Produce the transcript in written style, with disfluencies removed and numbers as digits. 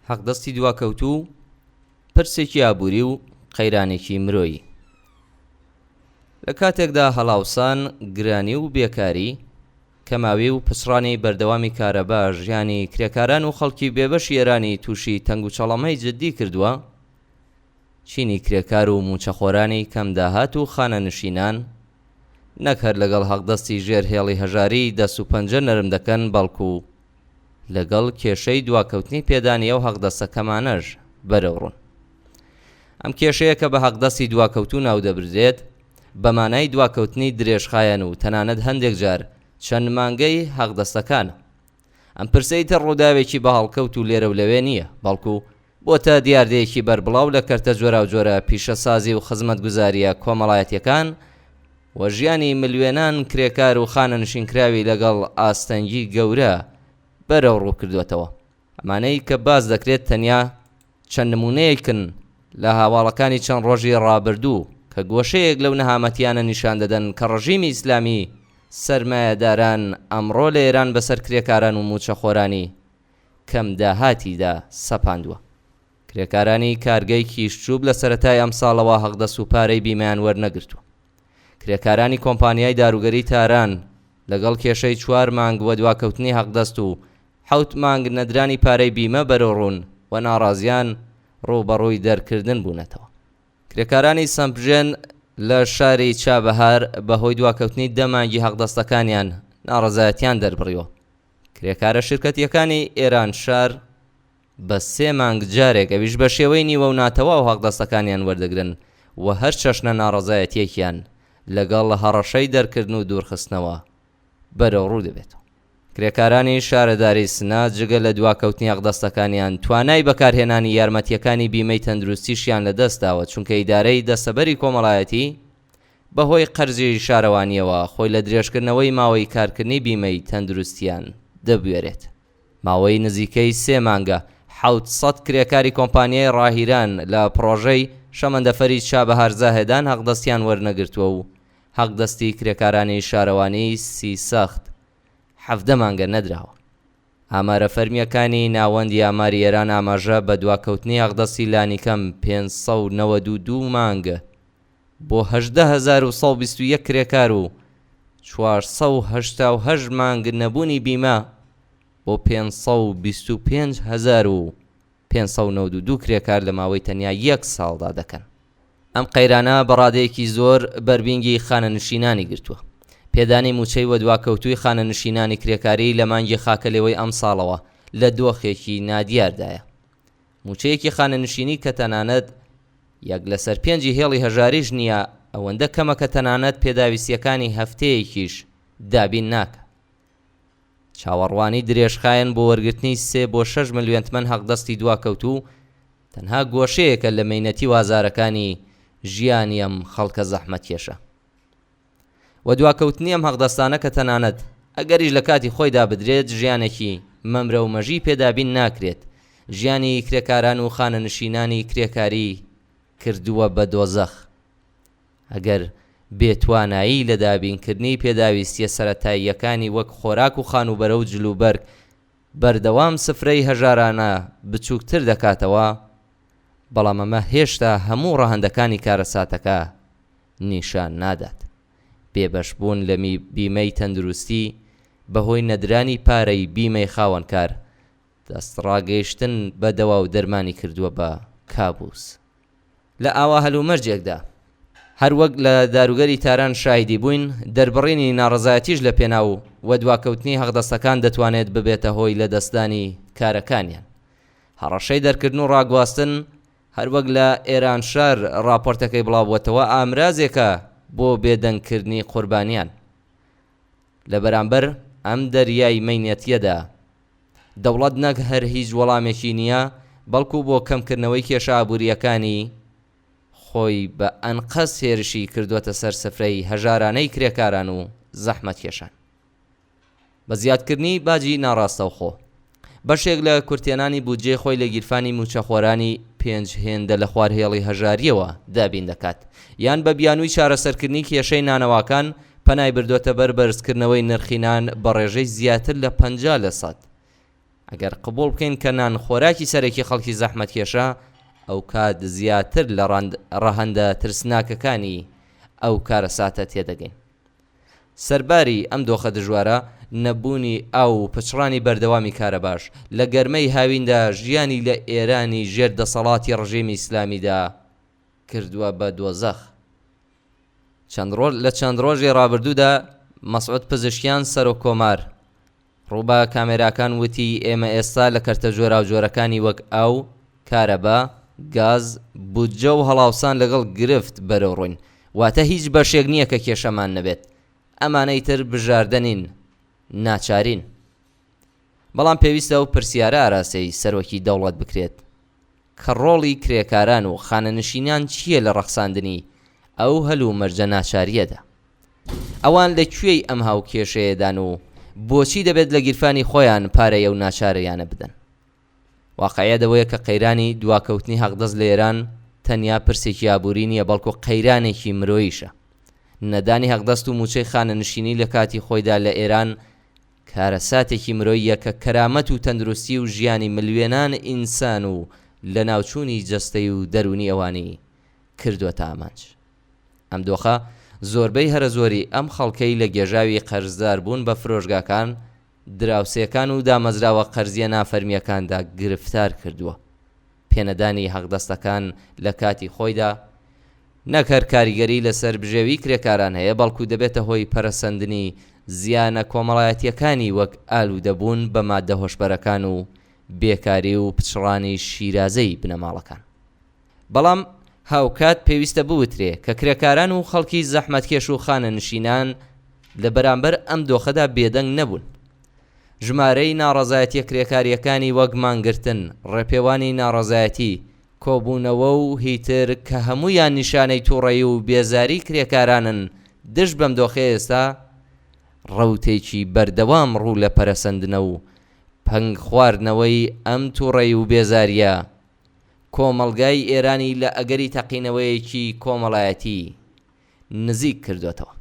حەقدەستی دواکەوتوو، پرسێکی ئابووری و قەیرانێکی مرۆیی. لە کاتێکدا هەڵاوسان، گرانی و بێکاری، کەماوی و پچڕانی بەردەوامی کارەبا ژیانی کرێکاران و خەڵکی بێبەشی ئێرانی تووشی تەنگوچەڵەمەی جددی کردووە، چینی کرێکار و مووچەخۆرانی کەمداهات و خانەنشینان نەک هەر لەگەڵ حەقدەستی ژێر هێڵی هەژاری دەست و پەنجە نەرم دەکەن بەڵکو لەگەڵ کێشەی دواکەوتنی پێدانی ئەو حەقدەستە کەمانەش بەرەوڕوون. ئەم کێشەیە کە بە حەقدەستی دواکەوتوو ناودەبردرێت، بە مانای دواکەوتنی درێژخایەن و تەنانەت هەندێک جار چەند مانگەی حەقدەستەکانە. ئەم پرسە ئیتر ڕووداوێکی بە هەڵکەوت و لێرە و لەوێ نییە، بەڵکو بۆتە دیاردەیەکی بەربڵاو لە کەرتە جۆراوجۆرە پیشەسازی و خزمەتگوزارییە کۆمەڵایەتییەکان و ژیانی ملیۆنان کرێکار و خانەنشینکراوی لەگەڵ ئاستەنگی گەورە بەرەوڕوو کردووەتەوە. ئەمانەی کە باس دەکرێت تەنیا چەند نموونەیەکن لە هەواڵەکانی چەند ڕۆژی ڕابردوو کە گۆشەیەک لەو نەهامەتییانە نیشان دەدەن کە ڕژیمی ئیسلامی سەرمایەداران ئەمڕۆ لە ئێران بەسەر کرێکاران و مووچەخۆرانی کەم داهاتیدا سەپاندووە. کرێکارانی کارگەی کیشچوب لە سەرەتای ئەمساڵەوە حەقدەست و پارەی بیمەیان وەرنەگرتووە. کرێکارانی کۆمپانیای داروگەری تاران لەگەڵ کێشەی چوار مانگ وەدواکەوتنی حەقدەست و حەوت مانگ نەدرانی پارەی بیمە بەرەوڕوون و ناڕازیان ڕووبەڕووی دەرکردن بوونەتەوە. کرێکارانی سەمپژێن لە شاری چابەهار بەهۆی دواکەوتنی دە مانگی حەقدەستەکانیان ناڕەزایەتیان دەربڕیوە. کرێکارە شیرکەتییەکانی ئێرانشار بە سێ مانگ جارێک ئەویش بە شێوەی نیوە و ناتەواو حەقدەستەکانیان وەردەگرن و هەر چەشنە ناڕەزایەتییەکیان لەگەڵ هەڕەشەی دەرکردن و دوورخستنەوە بەرەوڕوو دەبێتەوە. کرێکارانی شارەداری سنە جگە لە دواکەوتنی حەقدەستەکانیان توانای بەکارهێنانی یارمەتییەکانی بیمەی تەندروستیشیان لەدەستداوە چونکە ئیدارەی دەستەبەری کۆمەڵایەتی بەهۆی قەرزی شارەوانییەوە خۆی لە درێژکردنەوەی ماوەی کارکردنی بیمەی تەندروستییان دەبوێرێت. ماوەی نزیکەی سێ مانگە 700 کرێکاری کۆمپانیای ڕاهیران لە پڕۆژەی شەمەندەفەری چابەهار زاهێدان حەقدەستیان وەرنەگرتووە و حەقدەستی کرێکارانی شارەوانیی سیسەخت 17 مانگە نەدراوە. ئامارە فەرمییەکانی ناوەندی ئاماری ئێران ئاماژە بە دواکەوتنی حەقدەستی لانیکەم 592 مانگ بۆ 18,121 کرێکار و 488 مانگ نەبوونی بیمە بۆ 525,592 کرێکار لە ماوەی تەنیا یەک ساڵدا دەکەن. ئەم قەیرانە بە ڕادەیەکی زۆر بەربینگی خانەنشینانی گرتووە. پێدانی مووچەی وەدواکەوتووی خانەنشینانی کرێکاری لە مانگی خاکەلێوەی ئەمساڵەوە لە دۆخێکی نادیاردایە. مووچەیەکی خانەنشینی کە تەنانەت یەک لەسەر پێنجی هێڵی هەژاریش نییە، ئەوەندە کەمە کە تەنانەت پێداویستییەکانی هەفتەیەکیش دابین ناکا. چاوەڕوانی درێژخایەن بۆ وەرگرتنی سێ بۆ شەش ملیۆن تمەن حەقدەستی دواکەوتوو، تەنها گۆشەیەکە لە مەینەتی و ئازارەکانی ژیانی ئەم خەڵکە زەحمەتکێشە. و دواکەوتنی ئەم حەقدەستانە کە تەنانەت ئەگەریش لە کاتی خۆیدا بدرێت ژیانێکی مەمرە و مەژی پێ دابین ناکرێت، ژیانی کرێکاران و خانەنشینانی کرێکاری کردووە بە دۆزەخ. ئەگەر بێتوانایی لە دابینکردنی پێداویستییە سەرەتاییەکانی وەک خۆراک و خانووبەرە و جلوبەرگ بەردەوام سفرەی هەژارانە بچووکتر دەکاتەوە، بەڵام ئەمە هێشتا هەموو ڕەهەندەکانی کارەساتەکە نیشان نادات. بێبەشبوون لە بیمەی تەندروستی بەهۆی نەدرانی پارەی بیمەی خاوەنکار، دەستڕاگەیشتن بە دەوا و دەرمانی کردووە بە کابوس. لە ئاوا هەلومەرجێکدا، هەر وەک لە داروگەری تاران شاهیدی بووین، دەربڕینی ناڕەزایەتیش لە پێناو وەدواکەوتنی حەقدەستەکان دەتوانێت ببێتە هۆی لەدەستدانی کارەکانیان. هەڕەشەی دەرکردن و ڕاگواستن، هەر وەک لە ئێرانشار ڕاپۆرتەکەی بڵاوبووەتەوە، ئامرازێکە بۆ بێدەنگکردنی قوربانیان. لە بەرامبەر ئەم دەریای مەینەتییەدا، دەوڵەت نەک هەر هیچ وەڵامێکی نییە، بەڵکو بۆ کەمکردنەوەی کێشە ئابوورییەکانی خۆی بە ئەنقەست هێرشی کردووەتە سەر سفرەی هەژارانەی کرێکاران و زەحمەتکێشان. بە زیادکردنی باجی ناڕاستەوخۆ، بەشێک لە کورتهێنانی بودجەی خۆی لە گیرفانی مووچەخۆرانی پێنج هێندە لە خوار هێڵی هەژارییەوە دابین دەکات، یان بە بیانووی چارەسەرکردنی کێشەی نانەواکان پەنای بردۆتە بەر بەرزکردنەوەی نرخی نان بە ڕێژەی زیاتر لە 50%. ئەگەر قبوڵ بکەین کە نان خۆراکی سەرەکی خەڵکی زەحمەتکێشە، ئەوکات زیاتر لە ڕەهەندە ترسناکەکانی ئەو کارەساتە تێدەگەین. سەرباری ئەم دۆخە دژوارە، نەبوونی ئاو و پچڕانی بەردەوامی کارەباش، لە گەرمەی هاویندا ژیانی لە ئێرانی ژێر دەسەڵاتی ڕژێمی ئیسلامیدا کردووە بە دۆزەخ. چەند لە چەند ڕۆژی ڕابردوودا مەسعود پزیشکیان سەرۆک کۆمار ڕوو بە کامێراکان وتی ئێمە ئێستا لە کەرتە جۆراوجۆرەکانی وەک ئاو، کارەبا، گاز، بودجە و هەڵاوسان لەگەڵ گرفت بەرەوڕووین، واتە هیچ بەشێک نییە کە کێشەمان نەبێت، ئەمانە ئیتر بژاردە نین، ناچارین. بەڵام پێویستە ئەو پرسیارە ئاراستەی سەرۆکی دەوڵەت بکرێت کە ڕۆڵی کرێکاران و خانەنشینان چییە لە ڕەخساندنی ئەو هەلومەرجە ناچارییەدا؟ ئەوان لە کوێی ئەم هاوکێشەیەدان و بۆچی دەبێت لە گیرفانی خۆیان پارەی ئەو ناچارییانە بدەن؟ واقعیەت ئەوەیە کە قەیرانی دواکەوتنی حەقدەست لە ئێران تەنیا پرسێکی ئابووری نییە بەڵکو قەیرانێکی مرۆییشە. نەدانی حەقدەست و مووچەی خانەنشینی لە کاتی خۆیدا لە ئێران کارەساتێکی مرۆییە کە کەرامەت و تەندروستی و ژیانی ملیۆنان ئینسان و لەناوچوونی جەستەی و دەروونی ئەوانی کردووەتە ئامانج. ئەم دۆخە زۆربەی هەرەزۆری ئەم خەڵکەی لە گێژاوی قەرزداربوون بە فرۆشگاکان، دراوسێکان و دامەزراوە قەرزییە نافەرمییەکاندا گرفتار کردووە. پێنەدانی حەقدەستەکان لە کاتی خۆیدا، نەک هەر کاریگەری لەسەر بژێوی کرێکاران هەیە، بەڵکو دەبێتە هۆی پەرەسەندنی زیانە کۆمەڵایەتییەکانی وەک ئالوودەبوون بە ماددە هۆشبەرەکان و بێکاری و پچڕانی شیرازەی بنەماڵەکان. بەڵام هاوکات پێویستە بوترێ کە کرێکاران و خەڵکی زەحمەتکێش و خانەنشینان لە بەرامبەر ئەم دۆخەدا بێدەنگ نەبوون. ژمارەی ناڕەزایەتیە کرێکارییەکانی وەک مانگرتن، ڕێپێوانی ناڕەزایەتی، کۆبوونەوە و هیتر کە هەموویان نیشانەی توڕەیی و بێزاری کرێکارانن دژ بەم دۆخەی ئێستا، ڕەوتێکی بەردەوام ڕوو لە پەرەسەندنە و پەنگ خواردنەوەی ئەم توڕەیی و بێزارییە کۆمەڵگای ئێرانی لە ئەگەری تەقینەوەیەکی کۆمەڵایەتی نزیک کردۆتەوە.